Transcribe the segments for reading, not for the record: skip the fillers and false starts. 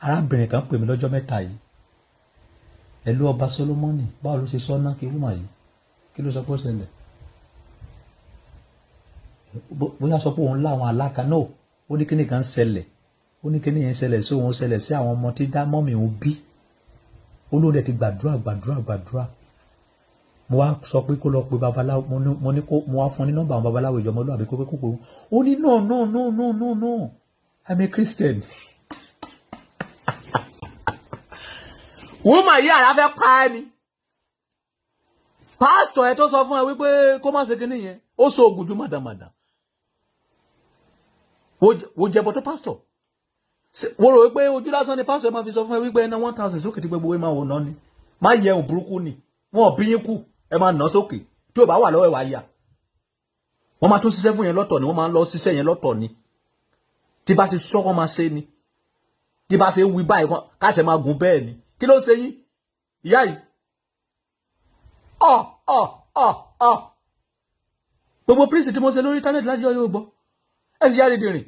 Arábìnrin kan pè mí lọ́jọ́ mẹ́ta yìí. Ẹ̀lú ọba Solomoni, báwo ló ṣe sọ náà kí wúmà yìí? Kí ló sọ pé ó ṣẹlẹ̀? Bóyá sọ pé òun láwọn aláka náà, ó ní kíní kan ṣẹlẹ̀, ó ní kíní yẹn ṣẹlẹ̀ sí òun, ṣẹlẹ̀ sí àwọn ọmọ tí dá mọ́mì òun bí. Ó lóun dẹ̀ ti gbàdúrà gbàdúrà gbàdúrà. Mo wá sọ pé kó lọ pe babaláwo, mo ní kó mo wá fún ní nọ́mbà àwọn babaláwo ìjọmọlúwàbí kó pé kó pé ó ní no no no no no no, I'm a Christian. Woman yìí àrà fẹ́ pa ẹ́ ni. Pásítọ̀ ẹ tó sọ fún ẹ wípé kó má ṣe kinní yẹn, ó so oògùn ju màdàmàdà. Wo jẹbọ tó pásítọ̀. Wo rò wípé ojú lásán ni pásítọ̀ ẹ máa fi sọ fún ẹ wípé ẹná 1000 sókè tí gbogbo ẹ máa wò ná ni. Má yẹ òun burúkú ni. Wọn ò bí yín kú, ẹ máa nà sókè. Tí ò bá wà lọ́wọ́ ẹ wá yà. Wọ́n máa tún ṣiṣẹ́ fún yẹn lọ́tọ̀ ni, wọ́n máa ń lọ ṣiṣẹ́ yẹn lọ́tọ̀ ni. Tí bá ti sọ kọ́ máa ṣe ni. Tí bá ṣe ń wí báyìí káṣẹ máa gùn bẹ́ẹ̀ ni. Kí ló ṣe yín? Ìyá yìí. Ọ ọ ọ ọ. Gbogbo príìsì tí mo ṣe lórí íńtánẹ́ẹ̀tì láti yọ yóò gbọ́. Ẹ sì yára dìrìn.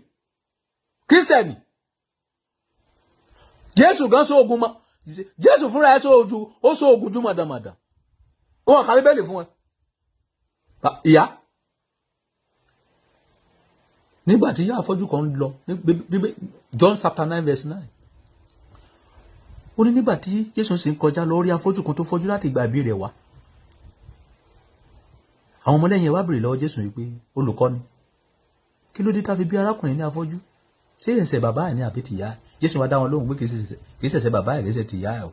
Kírísítẹ̀nì. Jésù gan sọ ogun mọ́. Jésù fúnra ẹ sọ ojú, ó sọ ogun ju màdàmàdà. Wọ́n kà Bíbélì fún ẹ. Ìyá. Nígbà tí ìyá afọ́jú kan ń lọ, John chapter 9 verse 9. Ó ní nígbà tí Jésù sì ń kọjá lọ rí afọ́jú kan tó fọ́jú láti ìgbà ìbí rẹ̀ wá. Àwọn ọmọlẹ́yìn wá béèrè lọ́wọ́ Jésù wípé, olùkọ́ni, kí ló dé tá fi bí arákùnrin ní afọ́jú? Ṣé ẹ̀ṣẹ̀ bàbá ẹ̀ ní àbí tìyá ẹ̀? Jésù wá dá wọn lóhùn pé kì í ṣẹ̀ṣẹ̀ bàbá ẹ̀, kì í ṣe tìyá ẹ̀ o.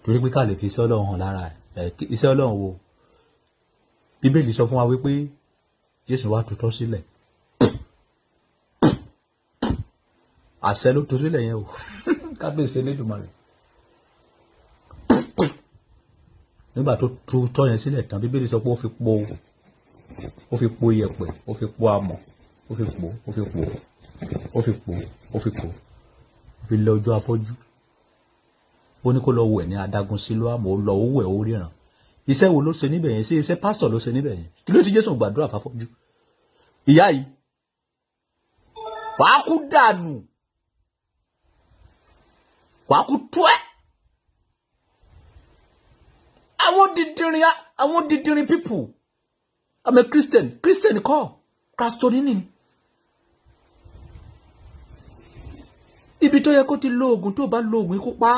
Torí pé ká lè fi iṣẹ́ Ọlọ́run hàn lára ẹ̀. Iṣẹ́ Ọlọ́run wo? Bíbélì sọ fún wa wípé Jésù wá tutọ́ sílẹ̀. Àṣẹ ló tu sílẹ̀ yẹn o. Kábíyèsí Elédùmarè. Nígbà tó tu tọ́ yẹn sílẹ̀ tán, Bíbélì sọ pé ó fi po iyẹ̀pẹ̀, ó fi po amọ̀, ó fi po, ó fi po, ó fi po, ó fi po, ó fi lẹ ojú afọ́jú. Ó ní kó lọ wẹ̀ ní adágún Sílóámù, ó lọ, ó wẹ̀, ó ríran. Iṣẹ́ wo ló ṣe níbẹ̀ yẹn? Ṣé iṣẹ́ pásítọ̀ ló ṣe níbẹ̀ yẹn? Kí ló ti Jésù gbàdúrà fáfọ́jú? Ìyá yìí, wàá kú dànù, wàá kú tú ẹ́. Àwọn dìdìrín people. I'm a Christian. Christian kọ́, Kristolini ni. Ibi tó yẹ kó ti lo oògùn, tó bá lo oògùn ikú pa.